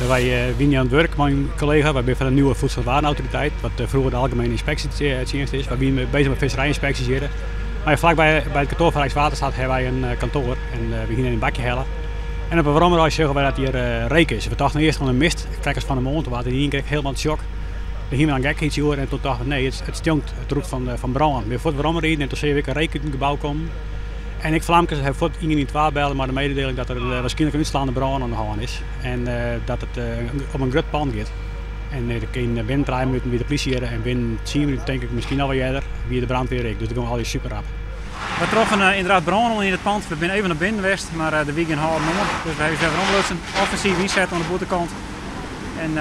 Wy wiene oan it wurk mei in kollega, wy binne fan de Nieuwe Voedselwarenautoriteit, wat froeger de Algemene Inspectiedienst is. Wy wiene bezig mei fiskerijynspeksjes hjir. Mar flakby by it kantoar fan Rijkswaterstaat hawwe wy in kantoar en wy hiene in bakje helle. En op 'e weromreis sjogge wy dat hjir reek is. We tochten earst oan in mist, krekt as fan 'e moarn, toen waard it yn ien kear hielendal tsjok. Dêr hiene we dan gekkichheid oer en toen tochten we nee, it stjonkt, it rûkt fan brân. We binne fuort weromriden en toen seagen we ek in reek út it gebou kommen. En ek flamkes, hawwe fuort 112 belle mei de mededeling dat der waarskynlik in útslaande brân oan de hân is en dat it om in grut pân giet. En binnen trije minuten wie de plysje hjir en binnen tsien minuten, tink ik, miskien noch wol earder, wie de brandweer ek. Dus dat gong allegear super rap. We troffen ynderdaad brân oan yn it pand. We binne even nei binnen west, mar der wie gjin hâlden oan. Dus we hawwe ús wer weromlutsen. Offensyf ynset oan de bûtenkant. En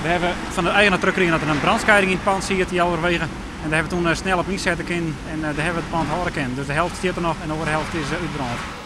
we hawwe fan de eigener terugkrigen dat der in brandscheiding yn it pand siet, healwege. En dêr hawwe we toen snel op ynsette kinnen en dêr hawwe we it pand hâlde kinnen. Dus de helte stiet der noch en de oare helte is útbrând.